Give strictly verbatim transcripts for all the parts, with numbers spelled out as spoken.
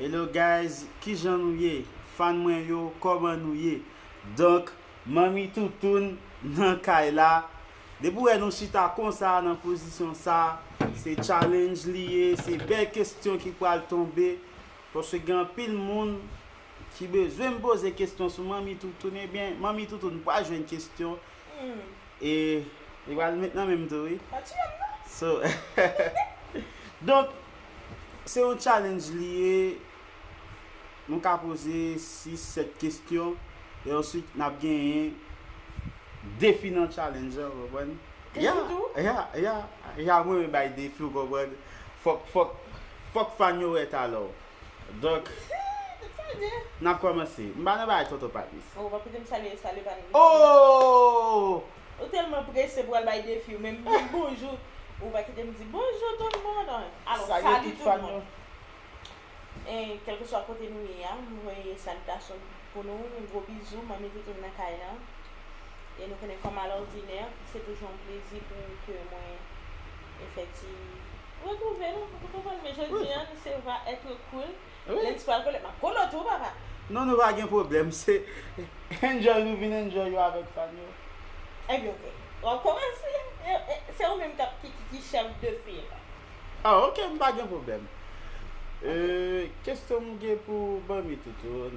Hello guys, kijan nou ye? Fan mwen yo, kòman nou ye? Donk, Manmi Toutoun nan kay la. Depi w wè nou chita konsa nan pozisyon sa, se challenge li ye, se bèl kesyon ki pral tonbe. Paske gen anpil moun ki bezwen m poze kesyon sou Manmi Toutoun. Ebyen, Manmi Toutoun pral jwenn kesyon. E li pral met nan men m tou, wi. Pa tiyem non. So, donk, se yon challenge li ye. Nou ka poze sis, sèt kesyon. E answit, n ap genyen defi nan challenge an, w konprann? Defi tou? Ya, ya, ya, mwen menm bay defi, w konprann? Fòk, fòk, fòk fan yo wè talè w. Donk, n ap kòmanse. M pa nan bagay tonton Patnis. Ou pa kite m salye, salye Patnis. Oh! Ou tèlman prese pou al bay defi, ou menm, menm bonjou. Ou pa kite m di bonjou tout moun. Alò, salye tout moun. E kèlkeswa kote nou ye a, m voye salitasyon pou nou, yon gwo bizou, Manmi Toutoun nan kay la. E nou konnen kòm alòdinè, se toujou yon plezi pou ke mwen e fè ti retwouve nou, ou konprann, men jodi a, se va être cool. Lens pral kole, m ap kole w tou, papa. Non, nou pa gen pwoblèm. Se enjoy nou vin enjoy yo avèk fan yo. Ebyen, ok. W ap kòmanse. E, e, se ou menm k ap, ki, ki, ki chèf de file. Ah, ok, m pa gen pwoblèm. E, kesyon m gen pou Manmi Toutoun.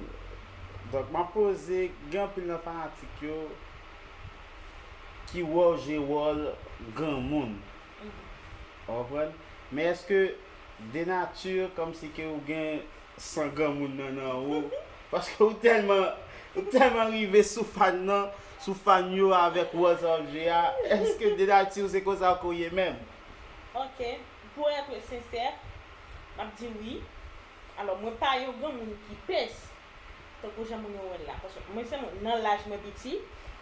Donk, m ap poze, gen anpil nan fanatik yo ki wè w jwe wòl granmoun. Ou konprann? Men èske de nati, kòmsi ke ou gen san granmoun nan nan ou? Paske ou tèlman, ou tèlman rive sou fan nan, sou fan yo avèk wòl sa w ap jwe a. Èske de nati se konsa ke w ye menm? Ok, pou être sincère, m ap di wi. Alò, mwen pa yon granmoun ki pes, tankou jan moun yo wè l la. Paske mwen se moun, nan laj mwen piti,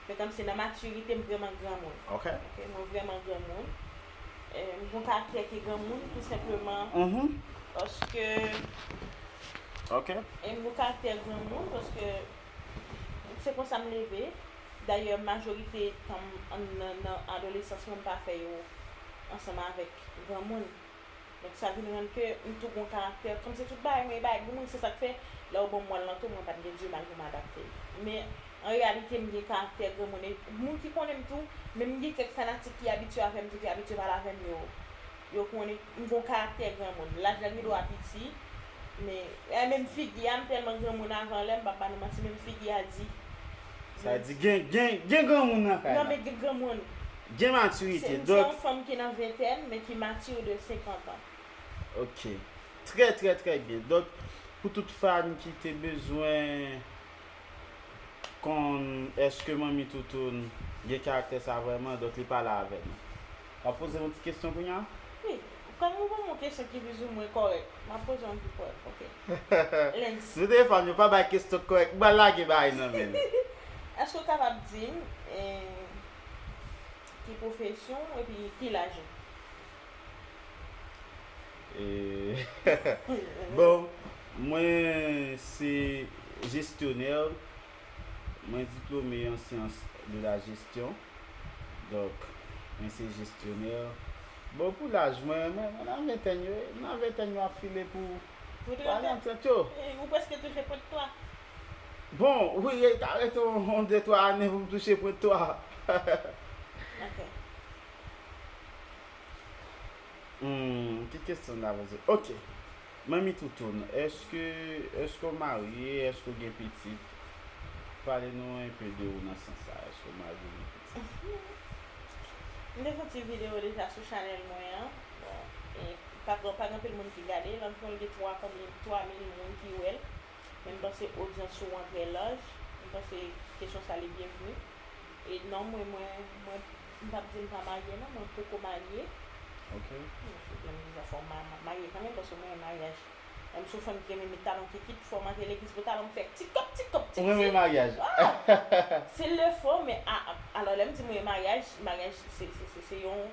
men kòmsi nan matirite m vrèman granmoun. Ok. Ok, mwen vrèman granmoun. E, m gon karaktè ki granmoun, tou senpleman. Paske. Ok. E m gon karaktè granmoun, paske se konsa m leve. Dayè, majorite tan m an, nan, nan adolesans mwen, m pa fè yo ansanm avèk granmoun. Donk, sa vin rann ke m tou gon karaktè. Kòmsi tout bagay mwen e bagay granmoun, se sa k fè, lè yo ban m wòl lan tou, mwen pa t gen dimal pou m adapte m. Men, an reyalite, m gen karaktè granmoun. E moun ki konnen m tou, menm gen kèk fanatik ki abitye avè m tou, ki abitye pale avè m, yo, yo konnen m gon karaktè granmoun. Laj la gen dwa piti, men, e menm figi a, m tèlman granmoun avan lè, m p ap ba nou manti, menm figi a di. Sa di gen, gen, gen granmoun nan kay la. Non, men gen granmoun. Gen matirite. Se, se yon fanm ki nan ventèn, men ki matir de senkant an. Ok. Trè, trè, trè byen. Donk, pou tout fan ki te bezwen konn èske Manmi Toutoun gen karaktè sa vrèman, donk li pale avè nou. W ap poze m yon ti kesyon kounye a? Wi. Kòm ou ban m yon kesyon ki plizoumwen kòrèk, m ap poze yon pi kòrèk, ok. Lens. Nou te fan yo pa bay kesyon kòrèk, m pral lage bagay nan men l. Èske w kapab di m, eh, ki pwofesyon w epi ki laj ou? E, bon, mwen se jestyonè, mwen diplome an syans de la jesyon. Donk, mwen se jestyonè. Bon, pou laj mwen, mwen, mwen nan ventèn yo, nan ventèn yo ap file pou, pou trant an, trant yo. E, ou prèske touche pwent twa. Bon, wi, e ka rete yon, yon de twa ane pou m touche pwent twa. Ok. Hmm, ki kesyon n ta poze? Ok. Manmi Toutoun, èske, èske w marye? Èske w gen pitit? Pale nou enpe de ou nan sans sa. Èske w marye, gen pitit? M te fè yon ti videyo deja sou chanèl mwen an. Bon, e pa, pa gen anpil moun ki gade l, anpil gen twa, konbyen, twa mil moun ki wè l. Men m panse odyans ou an trè laj. M panse kesyon sa li byenvni. E non, mwen, mwen, mwen, m p ap di m pa marye, non, mwen poko marye. Ok. Mwen se byen m deja fò ma-, ma-, marye kanmenm, paske mwen renmen maryaj. Lè m sou fanm ki renmen met talon kikit, fò m antre legliz pou talon m fè tikòp, tikòp, tiktik. Ou renmen maryaj? Ah! S'il le faut, men a, a, alò, lè m di mwen maryaj, maryaj, se, se, se, se yon,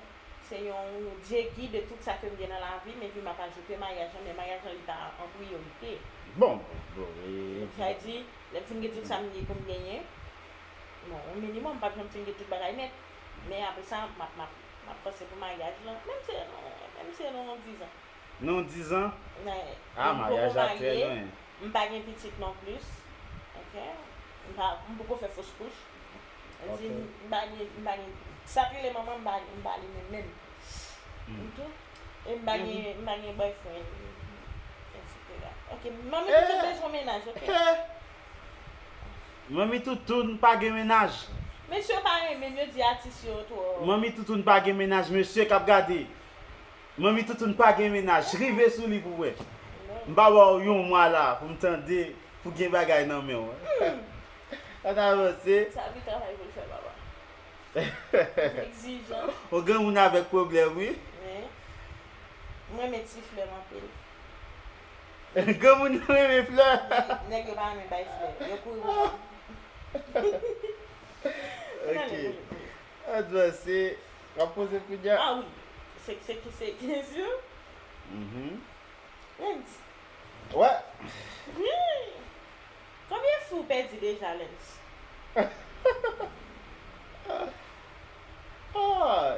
se yon dye gid de tout sa ke m gen nan lavi m, epi m ap ajoute maryaj lan, men maryaj lan, li pa an priyorite. Bon, bon, e, sa vle di, lè m fin gen tout sa m gen pou m genyen, bon, yon minimòm, m p ap janm fin gen tout bagay nèt. Men apre sa, m ap, m ap, m ap panse pou maryaj lan, menm si se nan, menm si se nan yon diz an. Non, dizan? Men, Ah, m poko maryaj la trè marye, lwen. M pa gen pitit non plis. Ok? M pa, m poko fè fos kouch. Sa vle di, Ok. m pa gen, m pa gen, sa k rele manman, m pa, m pa li menm menm. M tou. E m pa gen, m pa gen boyfriend, et cetera. Ok, manmi Eh! Toutoun bezwen mennaj, ok? Eh! Manmi Toutoun pa gen mennaj. Mesye pa renmen m, yo di atis yo twò. Manmi Toutoun pa gen mennaj, mesye k ap gade. Manmi Toutoun pa gen mennaj, rive sou li pou wè. M pa ba w yon mwa la pou m tande, pou gen bagay nan men w. Ann avanse. Sa vle travay pou l fè, papa. Egzijan. Yon granmoun avèk pwoblèm, wi. Men, mwen renmen ti flè m anpil. Granmoun nan renmen flè. Nèg yo pa renmen bay flè. Yo kouri pou mwen. Ok. Ann avanse. W ap poze kounye a. Ah wi. Se, se, se kesyon. Mhm. Lens. Wè. Hmm. Konbyen fi w pèdi deja, Lens? Ah.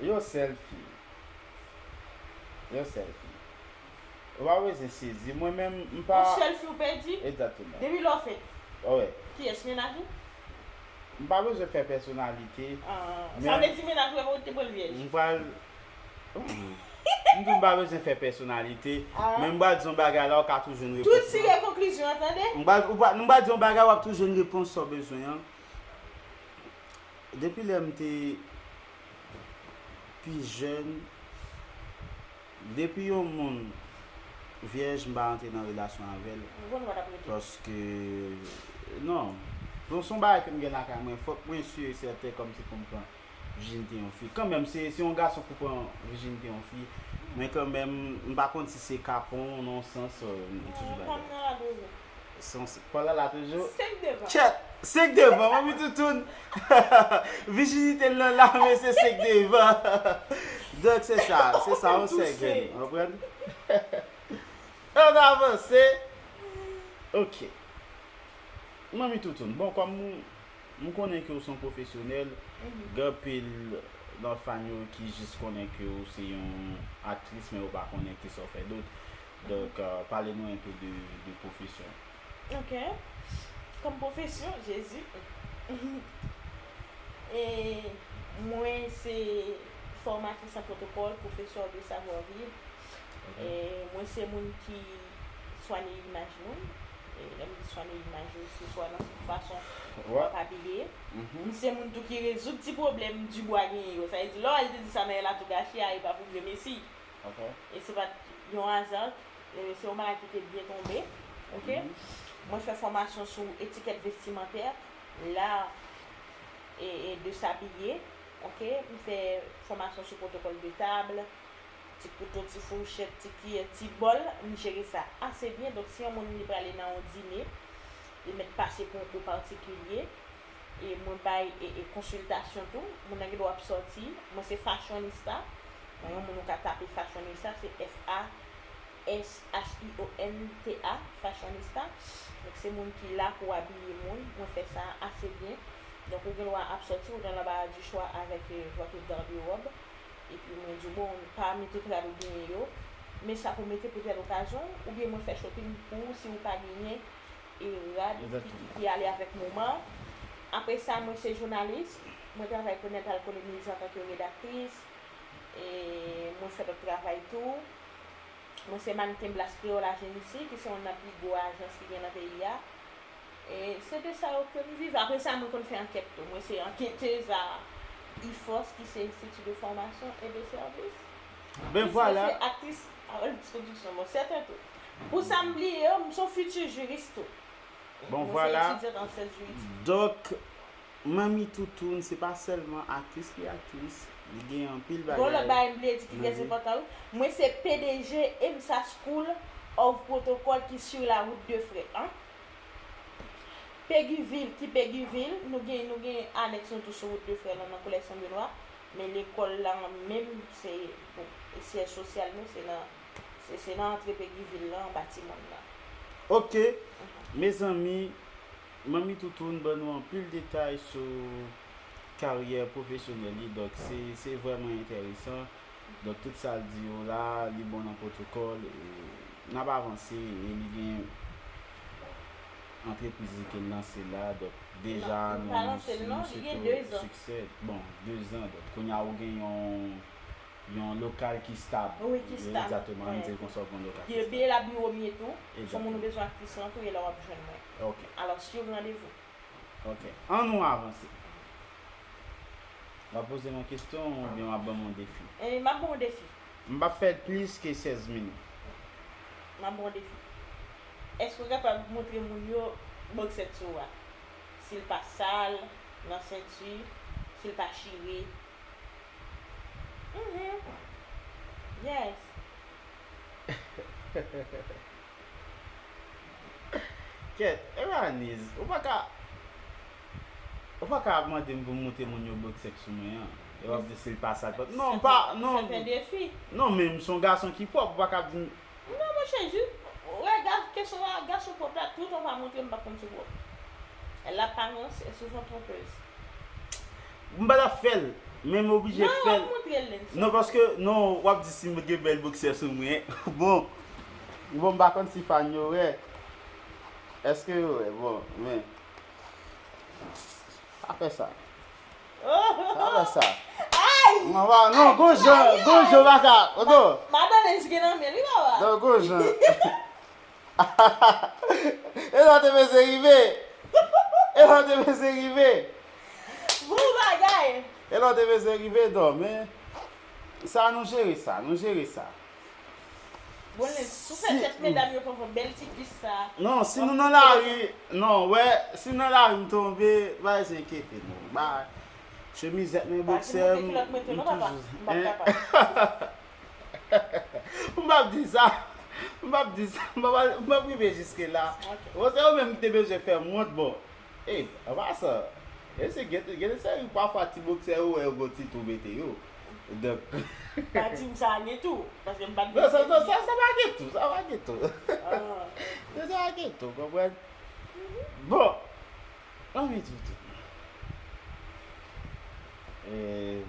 Yon sèl fi. Yon sèl fi. Ou pa bezwen sezi. Mwen menm, m pa. Yon sèl fi w pèdi? Egzakteman. Depi lè w fèt? Wi. Kiyès, mennaj ou? M pa bezwen fè pèsonalite. Ah, Men sa vle di mennaj ou te pran l vyèj? M pral. M di w m pa bezwen fè pèsonalite. Ah. Men m pral di yon bagay la, ou ka tou jwenn Tou repons. tire konklisyon an, tande? M pral, ou pa, m pral di yon bagay, w ap tou jwenn repons sa w bezwen an. Depi lè m te pi jèn, depi yon moun vyèj, m pa rantre nan relasyon avè l. M konn w pa t ap rete. Paske, non. Bon, se yon bagay ke m gen lakay mwen. Fòk mwen si e sèten kòmsi pou m pran vijinite yon fi. Kanmenm, se, se yon gason pou pran vijinite yon fi. Men kanmenm, m pa konn si se kapon, nan yon sans, euh, m toujou Non, bagay. pa m nan la toujou. Sans, pa la la toujou. Senk devan. Tchèt! Senk devan, manmi Toutoun! Vijinite l nan la, men se senk devan. Donk, se sa, se sa, yon sèl grenn. Konprann? Ann avanse. Ok. Manmi Toutoun, bon, kòm m konnen ke w se yon pwofesyonèl, gen anpil nan fan yo ki jis konnen ke w se yon aktris, men yo pa konnen kisa w fè dòt. Donk, euh, pale nou enpe de, de pwofesyon. Ok. Kòm pwofesyon, Jezi. E mwen se fòmatris an pwotokòl, pwofesè de savoir-vivre. E mwen se moun ki swanye imaj moun. E lè m di swanye imaj yo, se swa nan fason w ap abiye. M se moun tou ki rezoud ti pwoblèm Dibwa genyen yo. Sa vle di, lè w al te di sa nan El Atougachia, e pa pou gremesi. Ok. E se pa t yon aza, e se yon bagay ki te byen tonbe. Ok? Mwen fè fòmasyon sou etikèt vestimantè, la, e, e de s'habiller. Ok? M fè fòmasyon sou pwotokòl de tab, ti kouto, ti fouchèt, ti kiyè, ti bòl, m jere sa ase byen. Donk, si yon moun li prale nan yon dine, li mèt pase pou yon kou patikilye, e mwen bay, e, e konsiltasyon tou. Moun nan gen dwa ap sòti. Mwen se fashionista. Mwen yon moun ou ka tape fashionista, se F A S H I O N T A, fashionista. Donk, se moun ki la pou abiye moun. Mwen fè sa ase byen. Donk, ou gen dwa ap sòti, ou dans l'embarras du choix avec, euh, votre garde-robe. Epi mwen di w, bon, pami tout rad ou genyen yo, men sa pou mete pou tèl okazyon, oubyen mwen fè shopping pou ou si ou pa genyen e rad ki, ki, ki ale avèk moman. Apre sa, mwen se jounalis, mwen travay pou Net Alcohol et Music antanke redaktris, e mwen fè lòt travay tou. Mwen se mannken Blas Kreyòl Ajansi, ki se youn nan pi gwo ajans ki gen nan peyi a. E se de sa yo ke m viv. Apre sa, mwen konn fè ankèt tou. Mwen se anketez a IFOS, ki se Institut de Formation et de Service. Ben vwala. Mwen se aktris a Olix Production. Bon, sèten tou. Pou sa m bliye yo, m se yon fiti jiris tou. Bon, Mwen vwala. Se etidyant an syans jiridik. Donk, Manmi Toutoun, se pa sèlman aktris li aktris, li gen anpil bagay. Gon lòt bagay m bliye di ki trè enpòtan, wi. Mwen se P D G EMSA School of Protocol ki sur la route de Frè, an. Peguiville, ki Peguiville, nou gen, nou gen anèks nou tou sou wout de Frè lan, nan kolèj Sen Benwa, men lekòl la menm, se, bon, e syèj sosyal nou, se nan, se, se nan antre Peguiville lan, anba ti mòn nan. Ok. Mezanmi, Manmi Toutoun ban nou anpil detay sou karyè pwofesyonèl li, donk se, se vrèman enteresan. Donk, tout sa l di yo la, li bon nan pwotokòl, e n ap avanse, e li gen antrepriz li ke l lanse la, donk, deja nou sou siksè. Bon, dezan, donk, kounye a ou gen yon, yon lokal ki stab. Wi, ki stab. Egzakteman, ann di l konsa, ou gen yon lokal ki stab. Gen biwo m ye tou, se yon moun ou bezwen aktris lan tou, e la w ap jwenn mwen. Ok. Alò, swiv randevou. Ok. Ann nou avanse. W ap poze m yon kesyon oubyen w ap ban m yon defi? E, m ap ban w yon defi. M p ap fè l plis ke sèz minit. M ap ban w yon defi. Èske w kapab montre moun yo bòksèt sou ou a? Si l pa sal, nan senti, si l pa chire. Mhm. Yes. Kèt, Evaniz, ou pa ka, ou pa ka ap mande m pou m montre moun yo bòksè k sou mwen an. E w ap di si l pa sal, pa, non, pa, non. Se te defi. Non, men m se yon gason ki pwòp, ou pa ka ap di m. Non, monchè, jis, wè, ga-, kesyon a, gason pwòp la, tout ou pa montre m pa konn si w pwòp. L'apparence est souvent trompeuse. M pa t ap fè l, men m oblije fè l. Non, w ap montre l, Lenson. Non, paske, non, w ap di si m gen bèl bòksè sou mwen. Bon, bon, m pa konn si fan yo wè. Èske yo wè? Bon, men. Pa fè sa. Pa fè sa. Ay! Non, pa, non, gon jan, gon jan, baka. Oto. Madan Lenson gen nan men li, papa. Non, gon jan. E la te bezwen rive. E la te bezwen rive. Bon bagay. E la te bezwen rive, non, men sa nou jere sa, nou jere sa. Bon, Lenson, sou fè tèt medam yo pran bèl ti kis sa. Non, si nou nan lari, non, wè, si nan lari m tonbe, pa enkyete nou. Ba, chemizèt mwen, bòksè m, m toujou. M p ap di sa. M p ap di sa. M p ap, m p ap rive jiske la. Bon, se ou menm ki te bezwen fè m wont, bon. E, an pasan, e se gen, gen de seri pafwa ti bòksè ou wè yo gon ti tou mete yo. Donk. Pa di m sa gen tou, paske m pa t vin. Non, sa, sa, sa, sa pa gen tou, sa pa gen tou. Ah. Sa pa gen tou, konprann? Bon, anvi toutoun. Eh.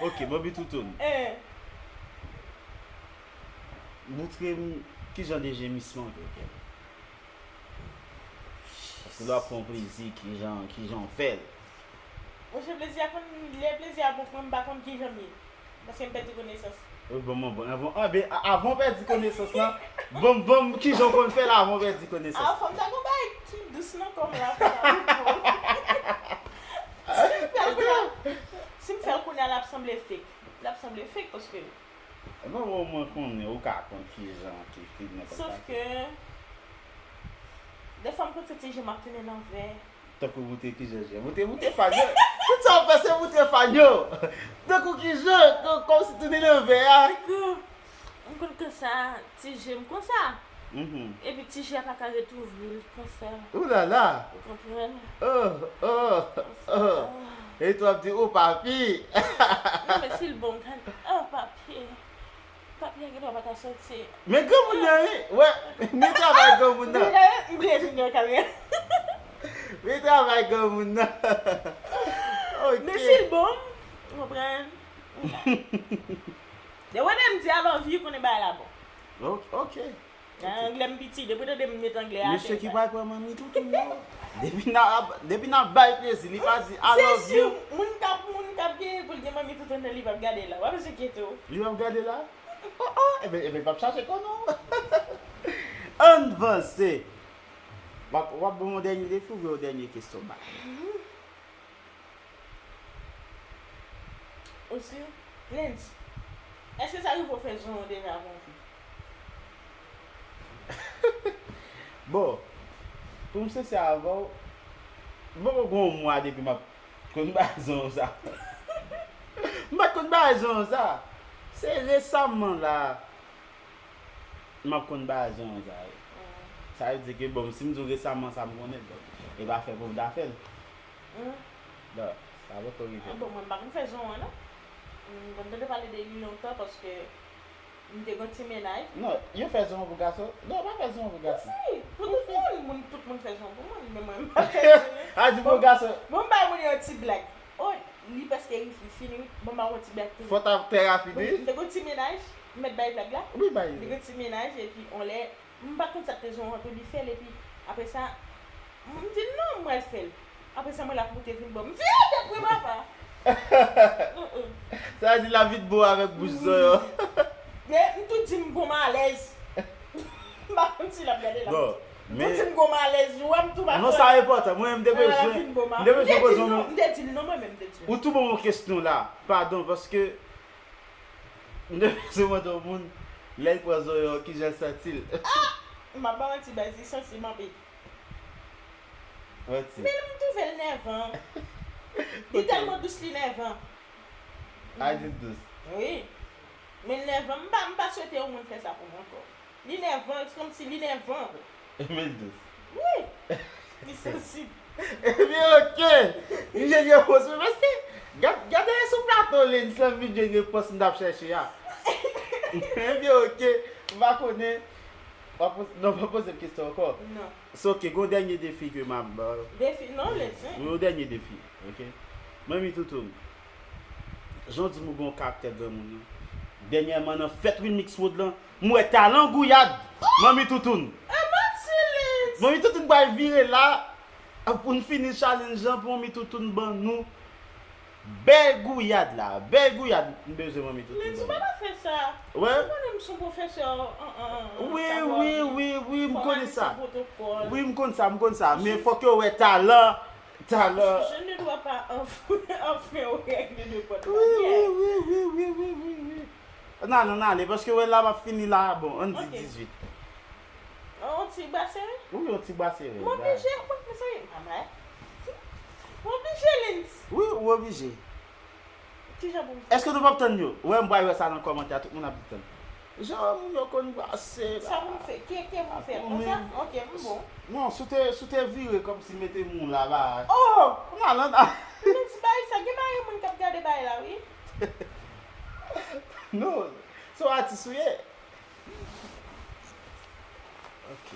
Ok, m anvi toutoun. Eh. Montre m kijan de jemisman ke w fè. Paske lè w ap pran plezi, kijan, kijan w fè l? Monchè, plezi a konn, lè plezi a bon pou mwen, m pa konn kijan m ye. Paske m pèdi konesans. Wi, bon, bon, bon. Avan, ah, ben, a-, avan w pèdi konesans lan, bon, bon, kijan w konn fè l avan w pèdi konesans? Ah, fò m ta gon bagay ki dous nan kò m la, fò m ta bon. Si m fè l kounye a, si m fè l kounye a, l ap sanble fake. L ap sanble fake paske Bon, bon, mwen konnen, ou ka konn kijan ki fake nan kontak. Sof ke, dèfwa m konn santi je m ap tounen nan vè. Tankou moute kijan je. Moute, moute fan yo. Tout sa w fè se moute fan yo. Tankou kijan, kò-, kòmsi tounen nan vè a. Tankou, m konn konsa, ti je m konsa. Mhm. Epi ti je a pa ka ret ouvri l konsa. Ou la la. Ou konprann? Oh, oh, oh. E tou ap di, oh, papi. Non, men si l bon, m ka di, oh, papi. Papi a genlè pa ka soti. Men granmoun nan, wi. Wè, men travay granmoun nan. M bliye, m bliye jwenn yon kamera. Men travay granmoun nan. Ok. Men si l bon, ou konprann? Depi w tande m di I love you, konnen bagay la bon. Ok, ok. Nan anglè m piti, depi w tande m met anglè atè. Mesye ki pral pran manmi toutoun yo. Depi n ap, depi n ap bay plezi, li pa di I love you. Se si moun k ap, moun k ap genyen pou l gen manmi toutoun nan, li p ap gade la. W ap enkyete w. Li p ap gade la? Oh, oh, ebyen, ebyen, p ap chache kò non. Ann vanse. W ap, w ap ban m yon dènye defi oubyen yon dènye kesyon m bay? Osi, Lens, èske sa rive w fè zòn w deja avè yon fi? Bon, pou m sensè avè w, m poko gen yon mwa depi m ap konn bay zòn sa. M pa t konn bay zòn sa. Se resaman la. M ap konn bagay jan sa ye. Sa vle di ke, bon, si m di w resaman sa m konnen, bon, e pa fè pou m ta fè l. Bon, sa poko rive. Ah, bon, mwen m pa konn fè zòn an, non. M konn tande pale de li lontan paske m te gon ti mennaj. Non, yo fè zòn pou gason. Non, yo pa fè zòn pou gason. Si, pou tout moun, moun, tout moun fè zòn pou moun, men mwen m pa fè zòn. A di pou gason. Bon, m bay moun yon ti blag. Oh, Li prèske ri, li fini, wi. Bon, m ba yon ti blag tou. Fò ta trè rapid, wi. M te gon ti mennaj, m mèt bay blag la. Wi, bay. M te gon ti mennaj, epi on lè, m pa konn sa k te zon an tou, li fè l, epi apre sa, m di l non, m pral fè l. Apre sa, mwen la pou te vin bon. M di, "Ah, tèt mwen, papa!" Mm, mm. Sa vle di l ap vin bon avèk bouch zòyò. Men, m tou di m gon malèz. M pa konn si l ap gade la. Bon, m tou di m gon malèz, ou wè m tou pa. Non, sa enpòtan. Mwen, m te bezwen, m te bezwen poze yon. M te di l non, mwen menm, m te di l. Ou tou ban m yon kesyon la. Padon, paske m te bezwen mande yon moun, lè l pran zòyò, kijan l santi l. Ah! M ap ba w manti, baz, li sansib anpil. Manti. Men m twouve l nèvan. Li tèlman dous, li nèvan. A, di l dous. Wi. Men l nèvan, m pa, m pa swete yon moun fè sa pou mwen ankò. Li nèvan, se kòmsi li nèvan. Men l dous. Wi. Li sansib. Ebyen, oke. Li jèn yo poze, mèsi. Gad, gade sou plato, Lens, l ap vin jwenn repons m t ap chèche a. Ebyen, oke. M pa konnen. W ap poze, non, w ap poze m kesyon ankò. Non. So, oke, gon dènye defi ke m ap ba w. Defi, non, Lens, hein? Wi, yon dènye defi, oke? Manmi Toutoun, jan w di m ou gen yon karaktè granmoun nan. Dènyèman, nan fèt Remix World lan, m wè talan gouyad Manmi Toutoun. Ah, manti, Lens! Manmi Toutoun pral vire la, pou n fini challenge lan, pou Manmi Toutoun ban nou bèl gouyad la, bèl gouyad. M bezwen Manmi Toutoun ban nou. Lens, ou pa ta fè sa. Wè. Ou konnen m se yon pwofesè an, an, an, an, wi, wi, wi, wi, m konnen sa. Wi, m konn sa, m konn sa. Men fòk yo wè talan, talan. Je ne dois pas enfreindre aux règles de votre manière. Wi, wi, wi. N ale, n ale, paske wè la m ap fini la, bon, ann di dizuit. Yon ti bwa sere? Wi, yon ti bwa sere. M oblije, mwen, mezanmi, mama. M oblije, Lens. Wi, ou oblije. Kijan pou m fè? Èske nou p ap tann yo? Wè, m pral wè sa nan kòmantè a, tout moun ap di tann. Jan moun yo konn brase la. Sa pou m fè? Ke, ke pou m fè? Konsa? Ok, m bon. Non, si w te, si w te vire kòmsi mete moun la, ba. Oh! Nan, nan, nan. Men ti bagay sa, gen bagay moun k ap gade bagay la, wi. Non, se yon atis ou ye. Ok.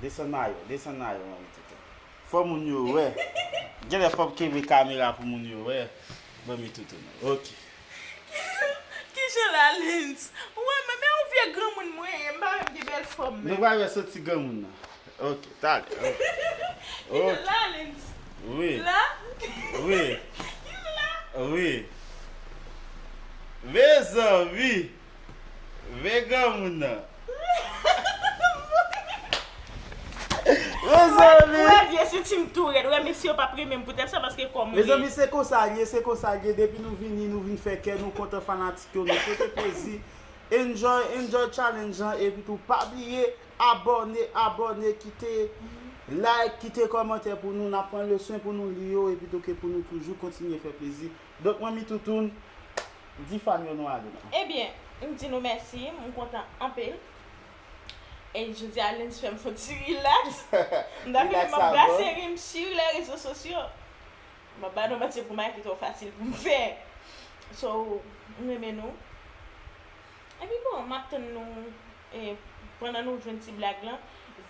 Desann mayo, desann mayo, manmi Toutoun. Fò moun yo wè. Genlè fò m kenbe kamera pou moun yo wè. Manmi Toutoun. Ok. Kijan la, Lens? Ou wè, men, men yon vye granmoun mwen ye, m pa menm gen bèl fòm menm. Nou pral wè soti granmoun nan. Ok, talè. Ok. Kijan la, Lens? Wi. La? Wi. Kijan la? Wi. Mezanmi. Men granmoun nan. Mezanmi. Wè, wè, vye senti m tou rèd. Wè, mesye yo p ap renmen m poutèt sa, paske kò m. Mezanmi, se konsa l ye, se konsa l ye. Depi nou vini, nou vin fè kè nou kontan, fanatik yo, nou pote plezi. Enjoy, enjoy challenge lan, epi tou pa bliye abòne, abòne, kite like, kite kòmantè pou nou, n ap pran leson pou nou li yo, epi tou ke pou nou toujou kontinye fè plezi. Donk, Manmi Toutoun, di fan yo nou ale non. Ebyen, m di nou mèsi, m kontan anpil. E jodi a, Lens fè m fon ti relax. M ta fini m ap brase ri m sur les réseaux sociaux. M ap ba nou manti pou m kite w fasil pou m fè. So, m renmen nou. Epi bon, m ap tann nou, e, pandan nou jwenn ti blag lan,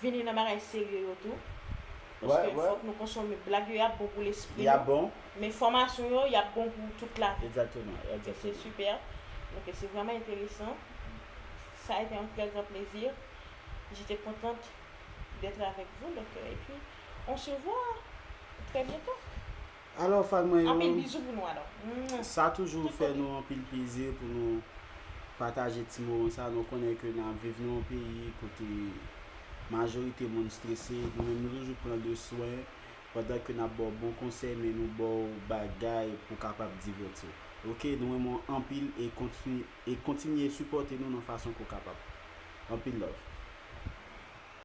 vini nan bagay serye yo tou. Paske fòk nou konsome blag yo, y ap bon pou lespri nou. Y ap bon. Men fòmasyon yo, y ap bon pou tout lavi. Egzakteman, egzakteman. Se sipè. Donk, se vrèman enteresan. Ça a été un très grand plaisir. J'étais contente d'être avec vous. Donc, euh, et puis, on se voit très bientôt. Alò, fan mwen yo. Anpil bizou pou nou, alò. Mwah. Sa toujou fè nou anpil plezi pou nou pataje ti moman sa. Nou konnen ke n ap viv nan yon peyi kote majorite moun strese. Nou menm, nou toujou pran de swen pandan ke n ap ba w bon konsèy, men nou ba w bagay pou w kapab divèti w. Oke, nou renmen w anpil e kontini-, e kontinye sipòte nou nan fason ke w kapab. Anpil love.